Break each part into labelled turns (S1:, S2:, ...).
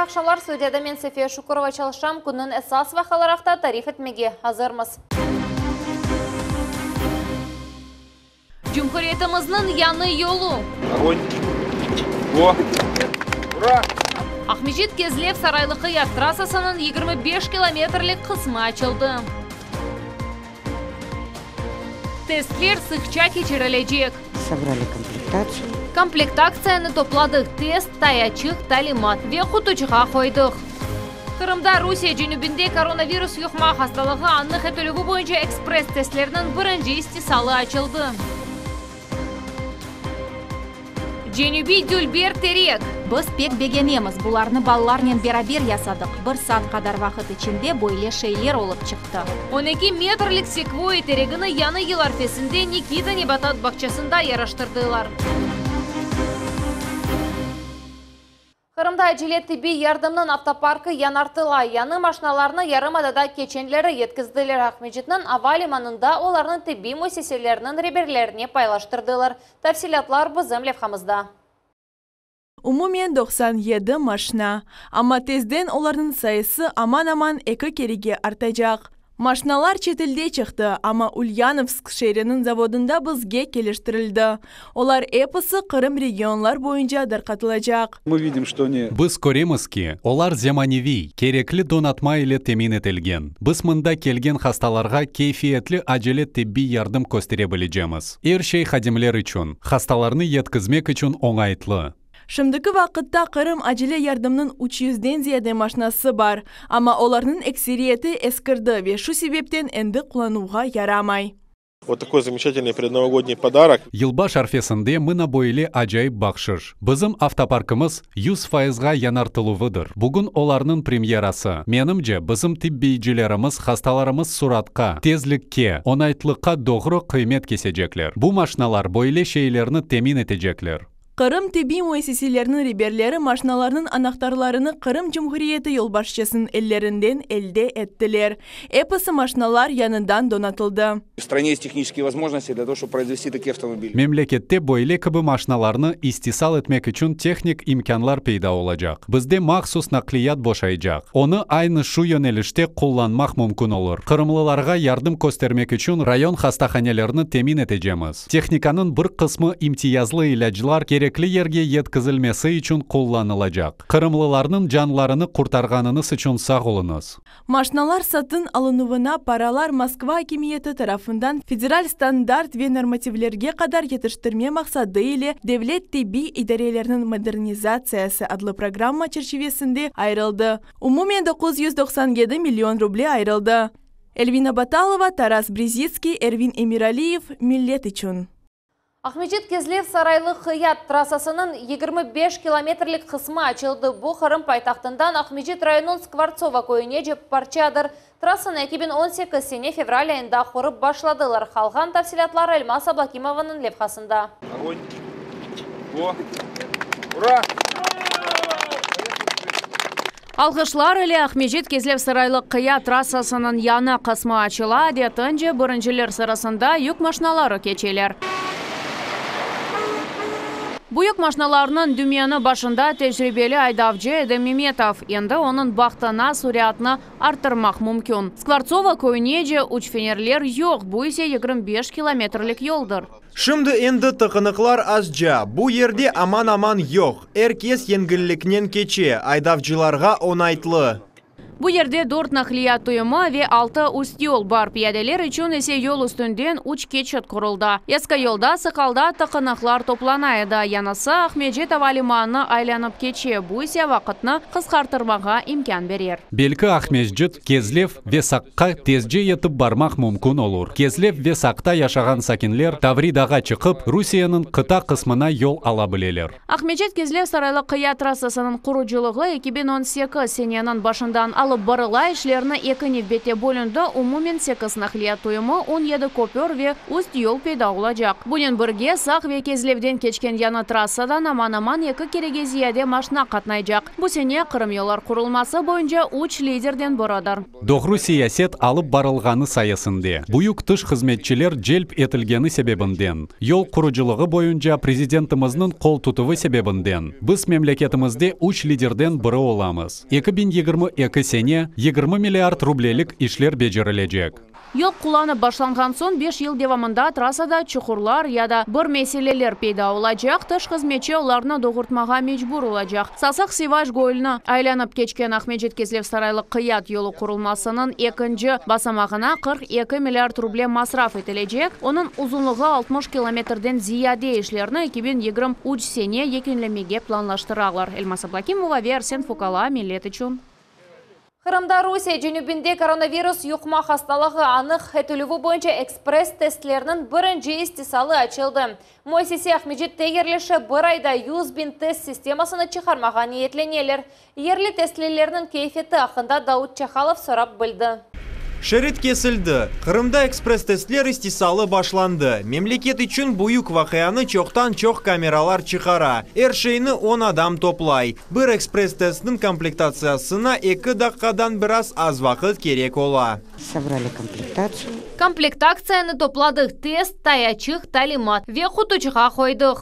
S1: Hayırlı aqşamlar, studiyada men Sefiye Şukurova çalışam. Künniñ esas vaqiaları aqta tarif etmege azırmız. Cumhuriyetimizniñ yañı yolu.
S2: Oğoñ! O! Ura!
S1: Aqmescit Kezlev Saraylı-Qıyat trassasınıñ 25 kilometrlik qısmı açıldı. Testler sıqça keçirilecek.
S3: Sobrali komplektatsiyu.
S1: Komplektatsiyanı topladıq, test, tayaçıq, talimat ve qutuçığa qoydıq. Qırımda Rusiye cenübinde koronavirus yuqma hastalığı anıq etilüvi boyunca ekspress-testlerniñ birinci istisalı açıldı. Cenübiy dülber terek.
S4: Biz pek begenemiz, bularnı balalarnen beraber yasadıq, bir saat qadar vaqıt içinde böyle şeyler olıp çıqtı.
S1: 12 metrlik sekvoya teregini Yañı yıl arfesinde Nikita nebatat bağçasında yaraştırdılar. Qırımda acele tibbiy yardımnıñ avtoparkı yañartıla. Yañı maşnalarnı yarımadada keçenleri yetkizdiler. Aqmescitniñ ava limanında olarnı tibbiy müessiselerniñ reberlerine paylaştırdılar. Tafsilâtlar bizim levhamızda.
S5: Umumen 97 maşna. Amma tezden olarnıñ sayısı aman-aman eki kerege artacaq. Maşnalar çetelde çıqtı, amma Ulyanovsk şeeriniñ zavodında bizge keliştirildi. Olar episi Qırım regionlar boyunca darqatılacaq.
S2: Мы видим, что они
S6: Biz köremiz ki, olar zemaneviy, kerekli donatma ile temin etilgen. Biz mında kelgen hastalarğa keyfiyetli acele tibbiy yardım köstere bilecemiz. Er şey hadimler içün, hastalarnı yetkizmek içün oñaytlı.
S5: Şimdiki vaqıtta Qırım acele yardımnıñ 300-den ziyade maşnası bar, amma olarnıñ ekseriyeti eskirdi ve şu sebepten endi qullanuvğa yaramay.
S7: Вот такой замечательный предновогодний подарок.
S6: Yılbaş arfesinde mına böyle acayip bahşış. Bizim avtoparkımız 100 fayızğa yañartıluvıdır. Bugün olarnıñ premyerası. Menimce, bizim tibbiycilerimiz hastalarımız suratqa, tezlikke, oñaytlıqqa doğru qıymet kesecekler. Bu maşnalar böyle şeylerni temin etecekler.
S5: Qırım tibbiy müessiseleriniñ reberleri maşnalarnıñ anahtarlarını Qırım Cumhuriyeti yolbaşçısınıñ ellerinden elde ettiler. Episi maşnalar yañıdan donatıldı.
S2: В стране есть технические возможности для того, чтобы произвести такие автомобили.
S6: Memlekette böyle kibi maşnalarnı istisal etmek içün tehnik imkânlar peyda olacaq. Bizde mahsus naqliyat boşaycaq. Onı aynı şu yönelişte qullanmaq mümkün olur. Qırımlılarğa yardım köstermek içün rayon hastahanelerini temin etecemiz. Tehnikanıñ bir qısmı imtiyazlı ilâclar kerekli yerge yetkizilmesi içün qullanılacaq. Qırımlılarnıñ canlarını qurtarğanıñız içün sağ oluñız.
S5: Maşnalar satın alınuvına paralar Moskva akimiyeti tarafından federal standart ve normativlerge qadar yetiştirme maqsadı ile Devlet tibbiy idareleriniñ modernizatsiyası adlı programma çerçivesinde ayırıldı. Umumen 997 million ruble ayırıldı. Elvina Batalova, Taras Brezitskiy, Ervin Emiraliyev, Millet içün.
S1: Aqmescit Kezlev Saraylı Qıyat trassasınıñ 25 kilometrlik qısmı açıldı. Bu Qırım paytahtından Aqmescit rayonınıñ Skvortsovo köyünece parçadır. Trassanı 2018 sene fevral ayında qurıp başladılar. Qalğan tafsilâtlar Elmaz Ablakimovanıñ levhasında.
S2: Oğoñ! O! Ura!
S8: Alğışlar ile Aqmescit Kezlev Saraylı Qıyat trassasınıñ yañı qısmı açıla, adetince birinciler sırasında yük maşnaları keçeler. Bu yük maşnalarınıñ dümeni başında tecribeli aydavcı Edem Memetov. Endi onıñ bahtına süratnı arttırmaq mümkün. Skvortsovo köyünece üç fenerler yoq, bu ise 25 kilometrlik yoldır.
S9: Şimdi endi tıqınıqlar azca, bu yerde aman-aman yoq. Er kes yengilliknen keçe, aydavcılarğa oñaytlı.
S8: Bu yerde dört naqliyat tuyumı ve altı üst yol bar, piyadeler içün ise yol üstünden üç keçit quruldı. Eski yolda sıq alda tıqınıqlar toplana edi, yañısı Aqmescit avalimanını aylanıp keçe, bu ise vaqıtnı qısqartırmağa imkân berer.
S6: Belki Aqmescit, Kezlev ve Saqqa tezce yetip barmaq mümkün olur. Kezlev ve Saqta yaşağan sakinler Tavridağa çıqıp, Rusiyeniñ qıta qısmına yol ala bileler.
S8: Aqmescit Kezlev Saraylı Qıya trassasınıñ qurucılığı 2018 seneniñ başından alıp. alıp barıla, işlerni eki nevbette bölündi, umumen sekiz naqliyat tuyumı, on yedi köpür ve üst yol peyda olacaq. Bunen birge, Saq ve Kezlevden keçken yañı trassadan aman-aman eki kerege ziyade maşna qatnaycaq. Bu sene Qırım yollar qurulması boyunca üç liderden biridir.
S6: Doğru siyaset alıp barılğanı sayesinde, büyük tış hızmetçiler celp etilgeni sebebinden, yol qurucılığı boyunca Prezidentimizniñ qol tutuvı sebebinden, biz memleketimizde üç liderden biri olamız. 2022 sene 20 milliard rublelik işler becerilecek.
S8: Yol qullanıp başlanğan soñ beş yıl devamında trassada çuqurlar ya da bir meseleler peyda olacaq, tış hızmetçi olarnı doğurtmağa mecbur olacaq. Sasıq Sivaş gölüni aylanıp keçken Aqmescit-Kezlev-Saraylı-Qıyat yolu qurulmasınıñ ekinci basamağına 42 milliard ruble masraf etilecek, onıñ uzunlığı 60 kilometrden ziyade işlerni 2023 sene yekünlemege planlaştıralar. Elmaz Ablâkimova ve Arsen Fukala, Millet içün.
S1: Qırımda Rusiye cenübinde koronavirus yuqma hastalığı anıq etilüvi boyunca ekspress testlerniñ birinci istisalı açıldı. Müessise Aqmescitte yerleşe bir ayda 100 biñ test sistemasını çıqarmağa niyetleneler. Yerli testlilerniñ keyfiyeti aqqında Daud Çahalov sorap bildi.
S9: Şerit kesildi. Qırımda ekspress-testler istisalı başlandı. Memleket içün büyük vaqianı çoqtan-çoq kameralar çıqara. Er şeyni 10 adam toplay. Bir ekspress-testniñ komplektatsiyasına 2 daqqadan biraz az vaqıt kerek ola.
S3: Собрали комплектацию.
S1: Komplektatsiyanı topladıq, test, tayaçıq, talimat ve qutuçıqqa qoydıq.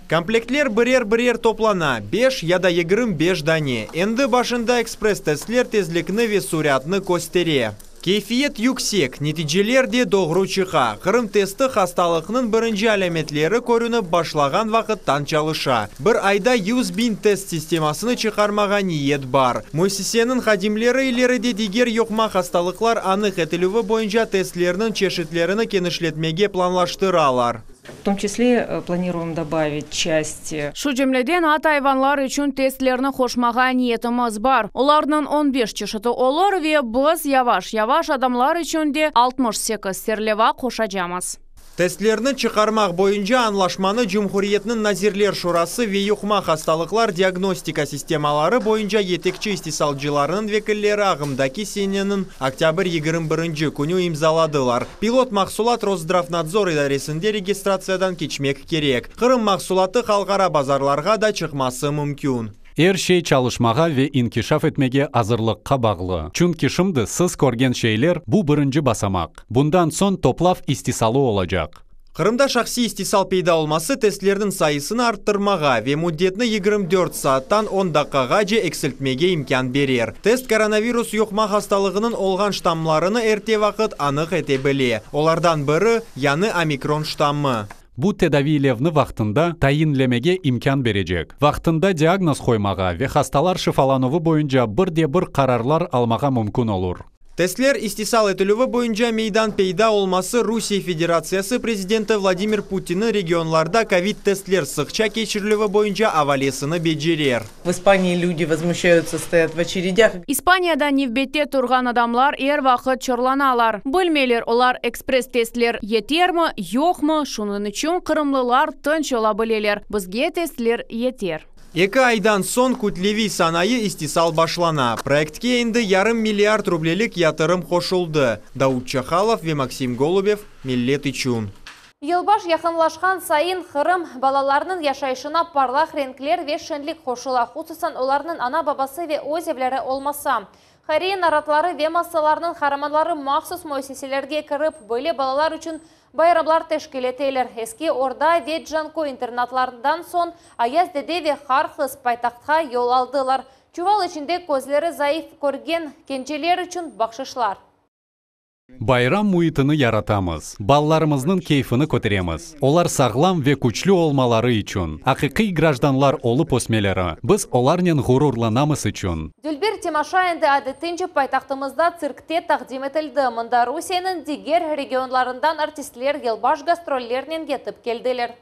S9: Komplektler birer-birer toplana, 5 ya da 25 dane. Endi başında ekspress-testler tezlikni ve süratni köstere. Keyfiyet yüksek, neticeler de doğru çıqa. Qırım testi hastalıqnıñ birinci alâmetleri körünip başlağan vaqıttan çalışa. Bir ayda 100 biñ test sistemasını çıqarmağa niyet bar. Müessiseniñ hadimleri ileride diger yuqma hastalıqlar anıq etilüvi boyunca testlerniñ çeşitlerini kenişletmege planlaştıralar.
S10: В том числе э, планируем добавить часть
S8: Şu cümleden at ayvanlar içün testlerni qoşmağa niyetimiz bar. Olarnıñ 15 çeşiti olur ve biz yavaş-yavaş adamlar içün de 68 serleva qoşacamız.
S9: Testlerni çıqarmaq boyunca añlaşmanı Cumhuriyetniñ Nazirler Şurası ve yuqma hastalıqlar diagnostika sistemaları boyunca yetekçi istisalcılarınıñ vekilleri ağımdaki seneniñ oktyabr 21 künü imzaladılar. Pilot mahsulat Roszdravnadzor idaresinde registratsiyadan keçmek kerek. Qırım mahsulatı halqara bazarlarğa da çıqması mümkün.
S6: Er şey çalışmağa ve inkişaf etmege azırlıqqa bağlı. Çünki şimdi siz körgen şeyler bu birinci basamaq. Bundan soñ toplav istisalı olacaq.
S9: Qırımda şahsiy istisal peyda olması testlerniñ sayısını arttırmağa ve müddetni 24 saattan 10 daqqağace eksiltmege imkân berer. Test koronavirus yuqma hastalığınıñ olğan ştammlarını erte vaqıt anıq ete bile. Olardan biri yañı omikron ştammı.
S6: Bu tedaviylevni vaqtında tayinlemege imkân berecek. Vaqtında diagnoz qoymağa ve hastalar şifalanuvı boyunca bir de bir qararlar almağa mümkün olur.
S9: Testler istisal etilüvi boyunca meydan peyda olması Rusiye Federatsiyası prezidenti Vladimir Putinniñ regionlarda kovid testler sıqça keçirilüvi boyunca avalesini becerer.
S10: В Испании люди возмущаются, стоят в очередях.
S8: İspaniyada nevbette turğan adamlar er vaqıt çorlanalar. Bilmeyler olar ekspress testler yetermi, yoqmı, şunıñ içün qırımlılar tınç ola bileler. Bizge testler yeter.
S9: Eki aydan soñ kütleviy sanayı istisal başlana. Proyektke endi yarım milliard rublelik yatırım qoşuldı. Daud Çahalov ve Maksim Golubev Millet içün.
S1: Yılbaş yaqınlaşqan sayın Qırım balalarınıñ yaşayışına parlaq renkler ve şenlik qoşula. Hususan olarnıñ ana-babası ve öz evleri olmasa. Hayriye naratları ve masallarnıñ qaramanları mahsus müessiselerge kirip, böyle balalar içün bayramlar teşkil eteler. Eski Orda ve Canköy internatlarından soñ Ayaz dede ve Qar qız paytahtqa yol aldılar. Çuval içinde közleri zayıf körgen kenceler içün bahşışlar.
S6: Bayram müitini yaratamız. Balalarımıznıñ keyfini köteremiz. Olar sağlam ve küçlü olmaları içün, aqiqiy grajdanlar olıp ösmeleri, biz olarnen ğururlanamız içün.
S1: Dülber temaşa endi adetince paytahtımızda tsirkte taqdim etildi. Mında Rusiyeniñ diger regionlarından artistler yılbaş gastrollernen yetip keldiler.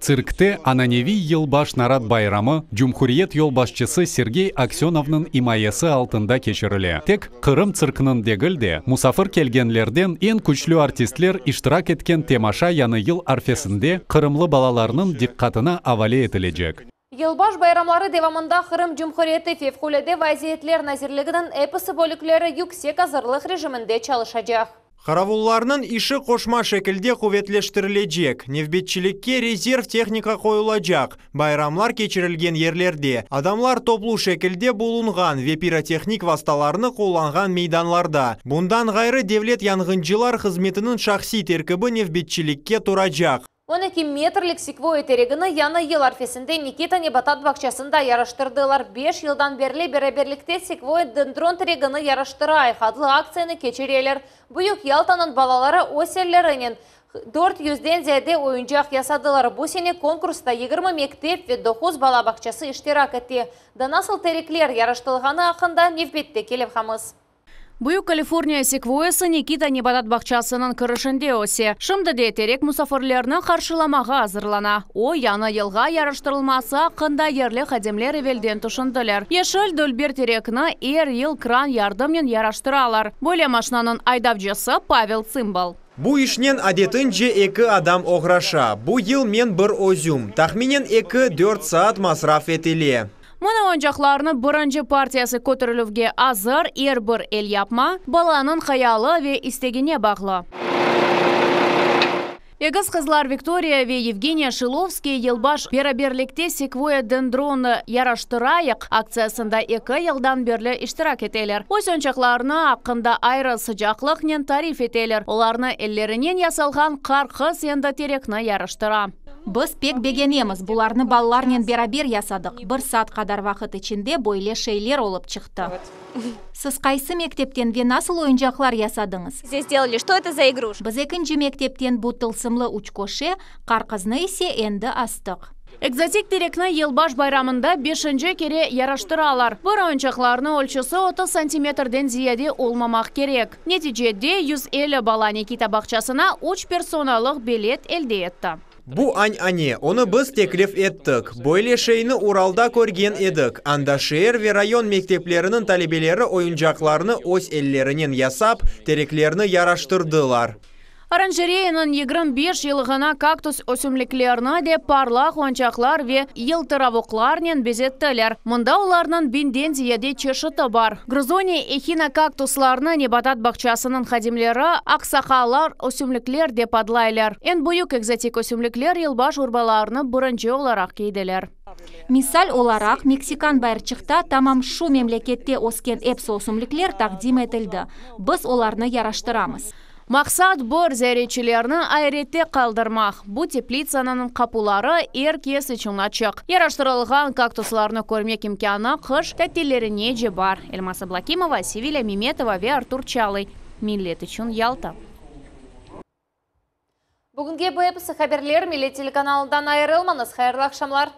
S6: Tsirkte ananeviy yılbaş narat bayramı Cumhuriyet yolbaşçısı Sergey Aksönovnıñ imayesi altında keçirile. Tek Qırım tsirkiniñ degil de, musafir kelgenlerden eñ küçlü artistler iştirak etken temaşa yañı yıl arfesinde qırımlı balalarnıñ diqqatına avale etilecek.
S1: Yılbaş bayramları devamında Qırım Cumhuriyeti Fevqulâde vaziyetler nazirliginiñ episi bölükleri yüksek azırlıq rejiminde çalışacaq.
S9: Qaravullarnıñ işi qoşma şekilde quvetleştirilecek, nevbetçilikke rezerv tehnika qoyulacaq, bayramlar keçirilgen yerlerde, adamlar toplu şekilde bulunğan ve pirotehnik vastalarnı qullanğan meydanlarda. Bundan ğayrı, Devlet yanğıncılar hızmetiniñ şahsiy terkibi nevbetçilikke turacaq.
S1: 12 metrlik sekvoya teregini Yañı yıl arfesinde Nikita nebatat bağçasında yaraştırdılar. 5 yıldan berli beraberlikte sekvoya dendron teregini yaraştırayıq adlı aktsiyanı keçireler. Büyük Yaltanıñ balaları öz ellerinen 400-den ziyade oyuncaq yasadılar. Bu sene konkursta 20 mektep ve 9 bala bağçası iştirak etti. Daa nasıl terekler yaraştırılğanı aqqında nevbetteki levhamız.
S8: Büyük Kaliforniya sekvoyası Nikita nebatat bağçasınıñ kirişinde öse. Şimdi de terek musafirlerni qarşılamağa azırlana. O, yañı yılğa yaraştırılması aqqında yerli hadimler evelden tüşündiler. Yeşil dülber terekni er yıl kran yardımnen yaraştıralar. Böyle maşinanıñ aydavcısı Pavel Tsimbal.
S9: Bu işnen adetince eki adam oğraşa. Bu yıl men bir özüm. Tahminen 2-4 saat masraf etile.
S8: Mına oyuncaqlarnıñ birinci partiyası köterilüvge azır, er bir elyapma balanıñ hayalı ve istegine bağlı. Egiz qızlar Viktoriya ve Yevgeniya Şilovskiy yılbaş beraberlikte sekvoya dendronı yaraştırayıq aktsiyasında 2 yıldan berli iştirak eteler. Öz oyuncaqlarını aqqında ayrı sıcaqlıqnen tarif eteler. Olarnı ellerinen yasalğan qar qız endi terekni yaraştıra.
S4: Biz pek begenemiz, bularnı balalarnen beraber yasadıq. Bir saat qadar vaqıt içinde böyle şeyler olıp çıqtı. Siz qaysı mektepten ve nasıl oyuncaqlar yasadıñız?
S11: Здесь сделали. Что это за игрушка?
S4: Biz ekinci mektepten bu tılsımlı üçköşe, qar qıznı ise endi astıq.
S8: Ekzotik terekni yılbaş bayramında beşinci kere yaraştıralar. Bir oyuncaqlarnıñ ölçüsi 30 santimetrden ziyade olmamaq kerek. Neticede 150 bala Nikita bağçasına 3 personalıq bilet elde etti.
S9: Bu anane, onı biz teklif ettik. Böyle şeyni Uralda körgen edik. Anda şeer ve rayon mektepleriniñ talebeleri oyuncaqlarnı öz ellerinen yasap, tereklerni yaraştırdılar.
S8: Oranjereyanıñ 25 yıllığına kaktus ösümliklerini de parlaq oyuncaqlar ve yıltıravuqlarnen bezettiler. Mında olarnıñ biñden ziyade çeşiti bar. Grizoni ehina kaktuslarını nebatat bağçasınıñ hadimleri aqsaqallar ösümlikler dep adlaylar. Eñ büyük ekzotik ösümlikler yılbaş urbalarını birinci olaraq kiydiler.
S4: Misal olaraq, Meksikan bayırçıqta tamam şu memlekette ösken epsi ösümlikler taqdim etildi. Biz olarnı yaraştıramız.
S8: Maqsat bir ziyaretçilerni ayrette qaldırmaq. Bu teplitsanıñ qapuları er kes içün açıq. Yaraştırılğan kaktuslarnı körmek imkânı qış tatillerinece bar. Elmaz Ablakimova, Sevilya Memetova ve Artur Çalıy. Millet içün Yalta.
S1: Bugünge bu episi haberler Millet telekanalından ayırılmañız. Hayırlı aqşamlar.